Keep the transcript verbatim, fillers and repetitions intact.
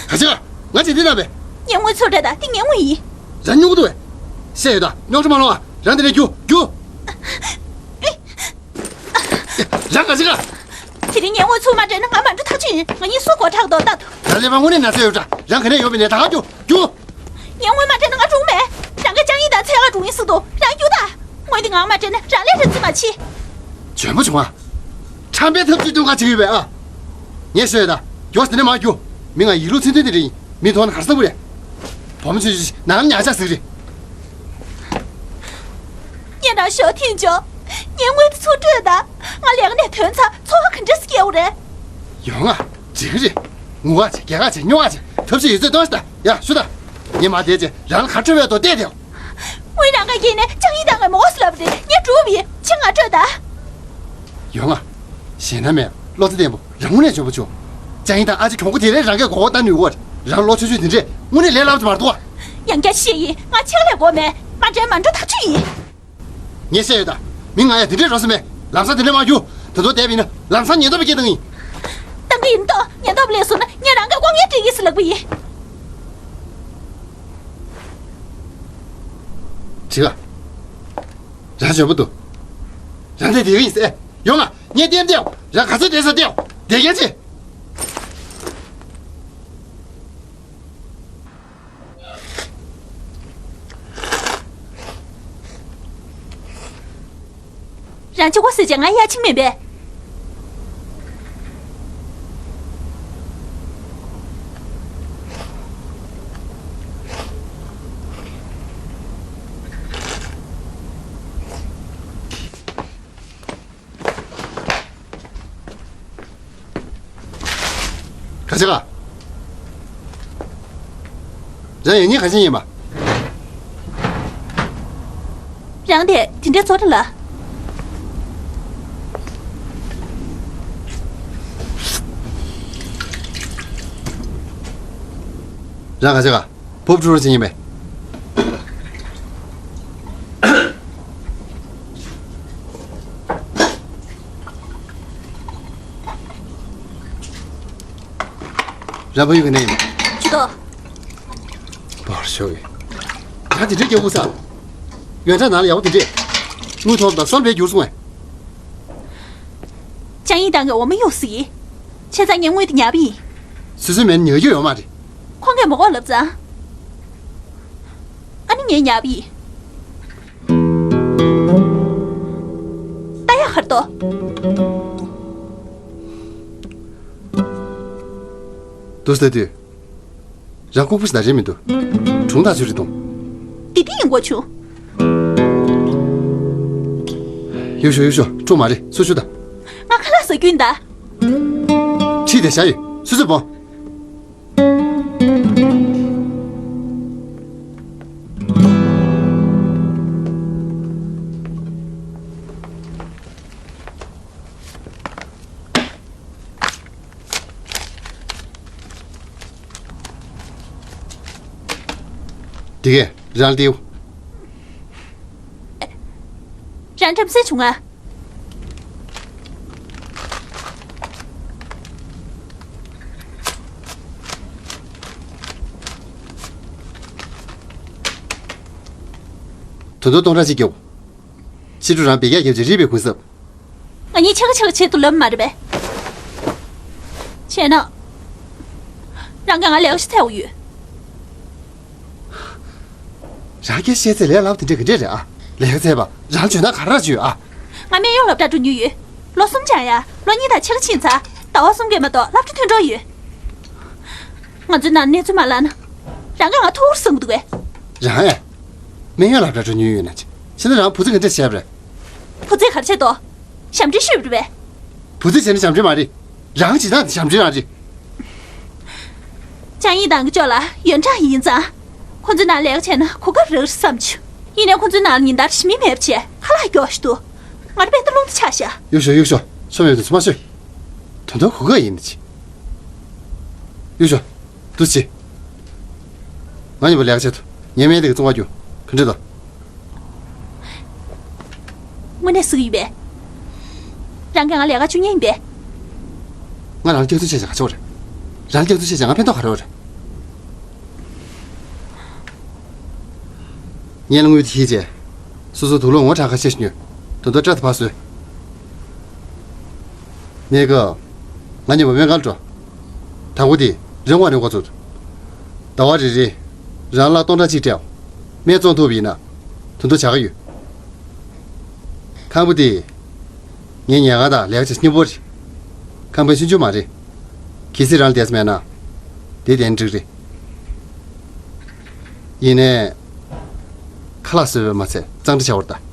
ག་ཅི་ག་ང་ཅིག་འདི་ན་བས། ཉེ་ངོའི་ཚུར་སྤྲད་ད་འདི་ཉེ་ངོ་ཡིན། རང་སྨྱུ་གུ་འདུག་བས། བཤད་ཡོད་ད་རྙོག་དྲ་མ་ལོང་ཨ། རང་འདི་ནས་རྒྱུག་རྒྱུག་རང་ག་ཅི་ག་དེ་རིང་ཉེ་ངོའི་ཚུར་མ་སྤྲད་ན་ང་མ་འགྲོ་ཐག་ཆོད་ཡིན། ང་གཉིས་སུ་མགོ་ཁྲག་རྡོ་ལྟ་དུ། རང་ཀླད་པ་དངོས་གནས་ན་ཚ་ཡོད་འདྲ། རང་ག་ནས་ཡོང་བའི་ནས་ད་ག་རྒྱུག་རྒྱུག་ཉེ་ངོའི་མ་སྤྲད་ན་ང་འགྲོ་མེད། རང་གི་ལྕགས་ཡིག་དང་འཚོལ་ག་འགྲོ་ཡིན་ཟེར་དུ་རང་རྒྱུག་ད། དངོས་འདི་ངང་མ་སྤྲད་ན་རང་ལས་རེ་ཚུལ་མ་མཆིས། འཇོན་པོ་བྱུང་ཨ། ཁྲམ་པའི་ཐབས་ཇུས་སྟོན་ག་བྱེད་ཀྱི་ཡོད་པས་ཨ། ངས་ཤོད་ད། མགྱོགས་དེ་ནས་མར་རྒྱུག་མི་ང་ཡིད་ལུག་ཚུལ་མཐུན་དེ་རེད་ཡིན། མི་མཐོང་ན་གར་ས་བུ་རེད། བུ་མོ་ཚོས་ནང་ཉག་ཆག་ཟིག་རེད། ངས་རང་ཞོ་ཐེངས་ཆོག་ངས་དངུལ་དེ་ཚུར་སྤྲོད་ད། ང་ལས་ཀ་ནས་ཐོན་ཚར་འཚོ་བ་ག་འདྲ་སེ་སྐྱེལ་དགོས་རེད། ཡོང་ང་། འགྲིག་གི་རེད། ངུ་ག་བྱེད་རྒྱག་ག་བྱེད་སྨྱོ་ག་བྱེད་ཐབས་ཤེས་ཡོད་ཚད་གཏོང་ཤི་ད། ཡ་ཤོད་ད། ངས་མར་བསྡད་བྱས་རང་ལ་ག་འཕྲོད་པའི་ཐོག་བལྟས་ཏེ། དངུལ་རང་ག་གིས་ནས་ལྕགས་ཡིག་དང་ངས་མོ་སི་ལབ་རེད། ངས་འགྲུབ་ཡིན། ཕྱི་ང་སྤྲོད་ད། ཡོང་ང་། ཞེད་སྣང་མེད། བློ་རྩེ་བརྟན་པོ། རང་ངོས་ནས་འཇོན་པོ་བྱུང་། ལྕགས་ཡིག་དང་ཨ་ཅེ་གྱོང་པོ་དེ་རེད། རང་གིས་མགོ་སྐོར་བཏང་ནུས་གོ། རང་བློ་ཆུང་ཆུང་དེ་འདྲས་དངོས་གནས་ལས་སླ་པོ་ཅིག་མ་རེད་འདུག་ག་ཡང་བསྐྱར་བཤད་ཡིན། ང་ཕྱག་ལས་དགོས་མེད། མ་འདྲེན་མ་འགྲོ་ཐག་ཆོད་ཡིན། ངས་བཤད་ཡོད་ད། མི་ང་ཡ་དེ་འདྲས་རོགས་སེ་མེད། ལམ་སང་དེ་འདྲས་མ་རྒྱུག་ད་དུང་བསྡད་པ་ཡིན་ན་ལམ་སང་ཉེན་རྟོག་པ་སྐད་བཏང་ཡིན། བཏང་གི་ཡིན་ཏོ། ཉེན་རྟོག་པ་སླེབས་སོང་ན་ངས་རང་གི་དབང་ཡོད་སྤྲད་ཀྱི་ཟེར་ལབ་པ་ཡིན། དྲི་ག་རང་འཇོན་པོ་འདུག་རང་དེ་དེ་ག་ཡིན་ཟེར། ཡོང་ང་། ངས་ལྟད་མོ་བལྟས། རང་ག་ཚོད་བསྡད་ས་བལྟས། བསྡད་རྐྱང་བྱེད། རང་གཅིག་པོ་ཟེར་བྱས་ང་ཡ་ཆིང་མིན་པས། ག་ཅི་ག་རང་ཡང་སྙིང་ག་ཅི་ཡིན་པ། རང་དེ་དེ་འདྲའི་ཚོ་རེ་ལ། རང་ག་ཅི་ག་བུབ་ཕྲུག་རང་ཅི་ཡིན་པས། ར་བ་ཡུ་ག་ནས་ཡིན། ཇུ་ཏོ། བར་ཤོག་ཡིན། ད་དེ་འདྲའི་སྐྱོ་པོ་ས། ཡོན་ཁྲ་ནང་ལ་ཡག་པོ་དེ་འདྲས། དངུལ་ཐོབ་དང་བསམ་པའི་འགྱུར་སོང་བས། ལྕགས་ཡིག་དང་གི་འོ་མ་གཡུག་སྲིད་ཡིན། ཆེ་ཚང་ངས་དངུལ་དེ་ཉར་བ་ཡིན། སུས་སུས་མེད་ན་ཉར་རྒྱུ་ཡོད་མ་རེད། ཁོང་གིས་མ་གོ་ལབ་ཙང་། ཨ་ནི་ངས་ཉར་བ་ཡིན། ད་ཡ་ཧར་ཏོ། དུ་སྟེ་དུས། རང་ལྐུགས་པ་ཞིག་ད་རེད་མི་འདུག་གྲུང་ཐག་ཆོད་རེད་དང་། དེ་དེ་ཡིན་དགོས་བྱུང་། ཡུག་ཤོ་ཡུག་ཤོ་ཁྲུ་མ་རེད་སུ་ཤུ་ད། ང་ཁ་ལག་ཟ་རྒྱུ་ཡིན་ད། ཁྲིད་དེ་བཞག་ཡོད་སུ་སུ་བོ། འདི་གས་རང་ལྟེའུ། རང་འགྲམ་སེ་བྱུང་ང་། ད་དུང་སྟོང་ཕྲག་གཅིག་རྒྱོབ། ཕྱི་དྲོ་རང་བེ་རྒྱག་རྒྱབ་ཅིག་རིལ་བའི་གུན་གསབ། ང་གཉིས་ཆ་ག་ཆ་ག་བྱེད་དུ་ལབ་མ་རེད་པས། བྱས་ན། རང་གིས་ང་ལས་ཀ་ཞིག་བཙལ་དགོས་ཡོད། རང་སྐད་བཤད་ཚད་ལས་སླ་པོ་དེ་འདྲས་ག་འདྲས་རེད་ཨ། ལས་ཀ་བཙལ་བ་རང་འཇོན་ཐང་ག་རེ་རག་ཅིག་ཡོད་ཨ། ང་སྨན་གཡོག་སློབ་གྲྭ་འགྲོ་མྱོང་ཡོད། ལོ་གསུམ་སྦྱངས་ཡ། ལོ་གཉིས་དང་ཕྱེད་ཀ་ཕྱིན་ཚར། ཟླ་བ་གསུམ་གྱི་མ་གཏོགས་སློབ་གྲྭ་ཐོན་གྲབས་ཡོད། ང་ཚོའི་ནང་གནས་ཚུལ་མ་ལགས་ན། རང་གིས་ང་ཐུགས་ཁུར་བཟང་པོ་འདུག་གས། རང་ཨེ། སྨན་གཡོག་སློབ་གྲྭ་འགྲོ་མྱོང་ཡོད་ན་ཅི། བྱས་ན་རང་བུ་ཚ་ག་འདྲས་བྱས་པ་རེད། བུ་ཚས་ག་རེ་བྱས་ཏོ། ཞབས་འདྲེན་ཞུས་པ་རེད་པས། བུ་ཚས་བྱས་ན་ཞབས་འདྲེན་མ་རེད། རང་བྱེད་སྟངས་དེ་ཞབས་འདྲེན་རང་རེད། ལྕགས་ཡིག་དང་གི་ཅོག་ལ་ཡོན་ཀྲང་ཡིན་ཙང་། ཁོ་ཚོའི་ནང་ལས་ཀ་བྱས་ན་གོ་སྐབས་རག་རེད་བསམ་བྱུང་། ཡིན་ནའི་ཁོ་ཚོའི་ནང་ལ་ཉིན་ལྟར་ཞི་མི་མེད་པ་བྱས་ཁ་ལག་མགྱོགས་ཤིག་འདུག་ང་རང་དཔེ་ལྟ་རླུང་དུ་ཆགས་ཤག་ཡུག་ཤོ་ཡུག་ཤོ་ཚོ་མེད་དུ་ཚོ་མ་ཤོད། དོན་དག་གོ་སྐབས་ཡིན་ནི་ཅི། ཡུག་ཤོ། འདུག་སེ་བྱེད། ང་གཉིས་པོ་ལས་ཀ་བྱེད་དོ། ངའི་སྨན་དེ་གི་བཙོང་བ་རྒྱུགས། ག་འདྲ་འདུག་དངོས་གནས་སུ་ཡིན་པས། རང་གིས་ང་ལས་ཀ་བཅུག་མཁན་ཡིན་པས། ང་རང་ལ་སྐྱག་རྫུན་བཤད་བྱས་ག་ཆོག་རེད། རང་ལ་སྐྱག་རྫུན་བཤད་བྱས་ང་ཕན་ཐོགས་ག་རེ་ཡོད་རེད། ངས་དངུལ་དེ་ཤེས་བྱས། སོ་སོ་དུག་ལོག་ངོ་གྲངས་ཁ་ཤས་ཤིག་ཉོས། དོན་དུ་སྐྲ་དེ་ཕར་བཟོས། གནས་སྐབས། ང་མཉམ་པོ་སྨན་ཁང་འགྲོ། དང་པོ་དེ་རིན་གོང་རིན་གོང་ཚུར། ཟླ་བ་རེ་རེ། རང་ལ་སྟོང་ཕྲག་གཅིག་སྤྲད། སྨན་བཙོང་ཐུབ་པ་ཡིན་ན། དོན་དུ་བྱ་ག་ཡོད། ཁང་པ་དེ། ངའི་ཉལ་ཁང་དང་ལས་ཀ་བྱེད་ས་མཉམ་པོ་རེད། ཁང་པའི་ཆུང་ཆུང་མ་རེད། གལ་སྲིད་རང་ལ་བསྡད་ས་མེད་ན། དེ་བསྡད་ན་འགྲིག་རེད། ཡིན་ནའི། ཁ་ལག་བཟོས་པ་མ་ཚད་གཙང་སྦྲ་བྱ་བར་གདའ།